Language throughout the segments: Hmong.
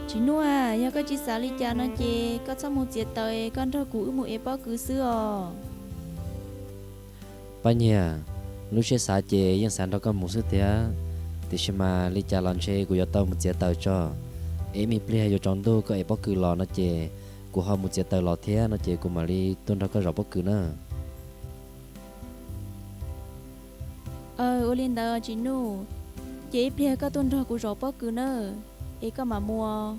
Tsis Nuj, yog koj tsis xav li cas no ces koj txhob mus txiav taws, koj nrog kuv wb mus ev pob kws xwb os. Paj Nyiag, lub siab xav ces yeej xav nrog koj mus xwb tiag, tiam sis mas li cas los ntshe kuv yuav tau mus txiav taws tso. Ib me pliag yuav tsaus ntuj koj ev pob kws los no ces kuv ho mus txiav taws los thiab no ces kuv mam li tuaj nrog koj zov pob kws na. Aw, ua li ntawd Tsis Nuj, ces ib pliag koj tuaj nrog kuv zov pob kws na, es koj mam mus.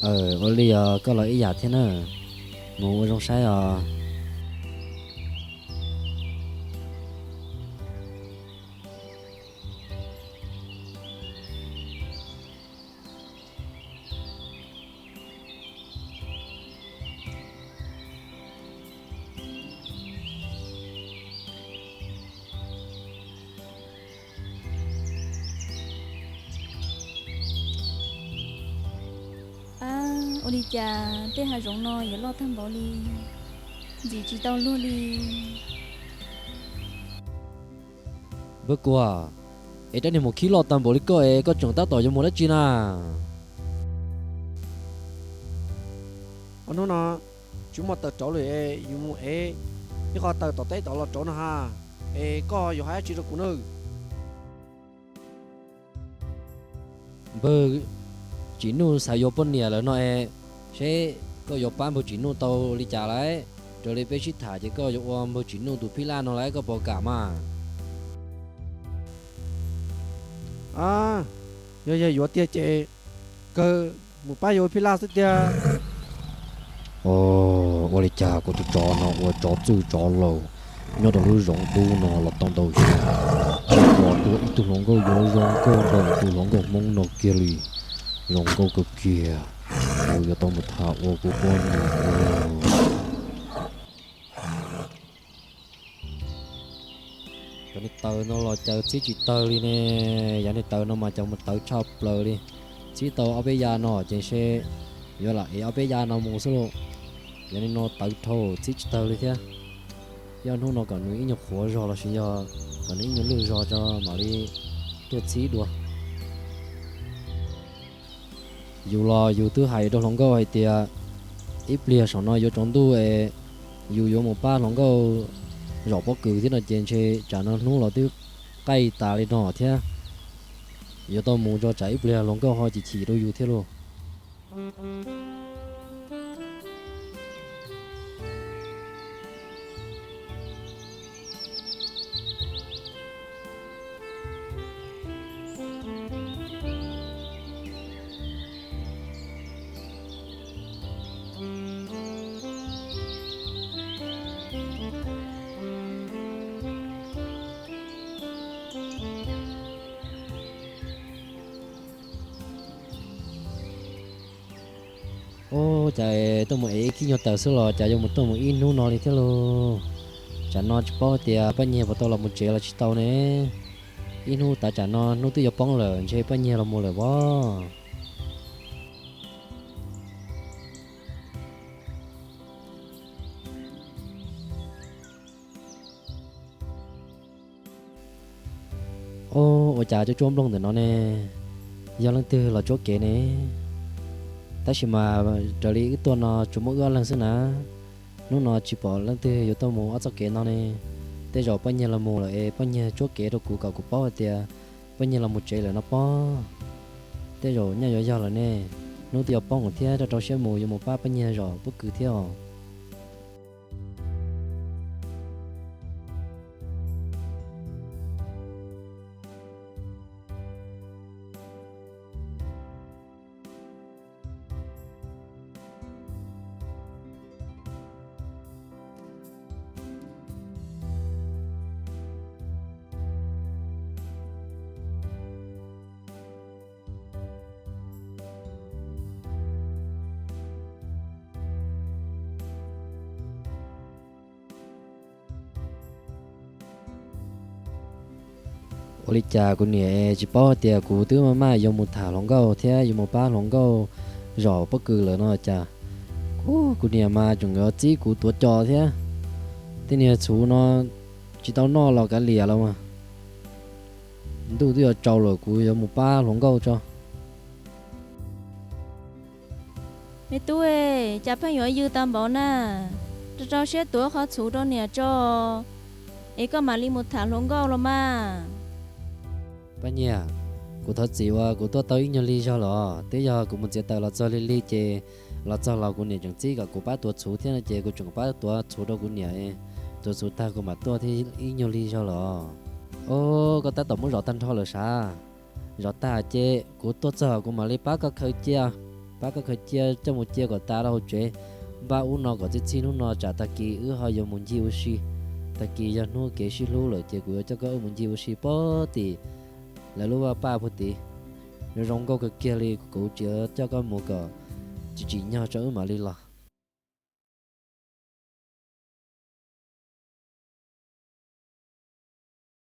Aw, ua li os, koj los ib yam thiab na, mus ua zoo saib os. Ab, ua li cas tej hav zoov no yuav loj tag npaum li, ntxim tsis tau luag li. Npawg Kuam, es rab niag maum khib loj tag npaum li koj es koj tseem tab tom yuav mus dab tsi na? Ob hnub no tsis muaj taws rauv li es yus mus ev ib qho taws tom teb tom los rauv no ha, es koj yuav hais dab tsi rau kuv nawb? Npawg Tsim Nuj xav yuav poj niam lawm no es, seb koj yuav pab npawg Tsim Nuj tau li cas lawm? Raws li peb sib tham ces koj yuav ua npawg Tsim Nuj tus phij laj no lawm, koj puas kam mas? Yog yog yuav tiag ces kawg mus pab yuav phij laj xwb tiag. Ua li cas kuv tus tsov no ua tsov txwj tsov laus nyob rau lub zoov dub no los tau ntau xyoo, tsis pom dua ib tug hluas nkauj yuav zoo nkauj npaum tus hluas nkauj Hmoob no kiag li. Zoo nkauj kawg kiag, kuv yuav tau mus tham ua kuv poj niam. Cov niag taws no los cas txhib tsis tawg li ne. Yog niag taws no mas cov mus tawv tshaj plaws li. Txhib tau ob peb yav no ces ntshe yuav lam ev ob peb yav no mus xwb lauj. Yog niag no tawv dhau txhib tsis tawg li thiab. Yog hnub no kom nws ib nyuag qhuav zog los sis yog kom nws ib nyuag lwj zog tso mam li tuaj txhib dua. Yus los yus twb hais rau hluas nkauj hais tias ib pliag saum no yuav tsaus ntuj es yus yuav mus pab hluas nkauj zom pob kws thiab no ces ntshe tsam no hnub los twb qaij tas li no thiab. Yuav tau mus tso tsam ib pliag hluas nkauj ho chim chim rau yus thiab lauj. Ub, cas tuaj mus ev ib khib nyuag taws xwb los cas yuav mus tuaj mus ib hnub no li thiab lauj. Tsam no tsis paub tias Paj Nyiag puas tau los mus tsev los tsis tau ne. Ib hnub tav tsam no hnub twb yuav poob lawm ntshe Paj Nyiag los mus lawm as. Ub, ua cas tsuab tsuab nplooj ntawm no ne, yog leej twg los tsuab kev ne? Tab sis mas raws li wb tuaj no tsuas muaj wb ob leeg xwb na. Hnub no tsis pom leej twg yuav tuaj mus ob txoj kev no ne. Tej zaum Paj Nyiag los mus lawm es Paj Nyiag tsuab kev rau kuv kom kuv paub hais tias Paj Nyiag los mus tsev lawm no pob. Tej zaum nyaj yuav yog lawm ne. Hnub twb yuav poob thiab, rau rau siab mus yuav mus pab Paj Nyiag zom pob kws thiab os. Ua li cas kuv niam tsis paub hais tias kuv twb maj maj yuav mus tham hluas nkauj thiab yuav mus pab hluas nkauj zom pob kws lawm no cas, kuv niam mas tseem yuav txib kuv tuav cos thiab. Tej niag txhuv no tsis tau noj los kav liam los mas. Ntuj twb yuav tsaus lawm kuv yuav mus pab hluas nkauj tso. Me tub, cas pheej yuav yws tau npaum na? Rau rau siab tuav qhov txhuv rau niam tso, es koj mam li mus tham hluas nkauj los mas. Paj Nyiag, kuv thov txim uas kuv tuaj tau ib nyuag lig zog los, twb yog kuv mus txiav taws los txog lig lig ces los txog los kuv niam tseem txib kom kuv pab tuav txhuv thiab no ces kuv tseem pab tuav txhuv rau kuv niam, tuav txhuv tag kuv mam tuaj thiab ib nyuag lig zog los. Os, koj tab tom muab zov tag nrho lawm sav? Zov tag ces kuv tuaj txog kuv mam li pab koj khaws cia, pab koj khaws cia coj mus cia kom tas rau hauv tsev. Npaj ub no kom txhij txhij hnub no tsam tag kis wb ho yuav mus ncig ua si. Tag kis yog hnub kev sib hlub lawm ces kuv yuav coj koj wb mus ncig ua si puag tim lawv lub vaj paj puag tid. Zoo zoo nkauj kawg kiag li, kuv tsis coj koj mus kom tsis tsim nyog tso wb mam li los.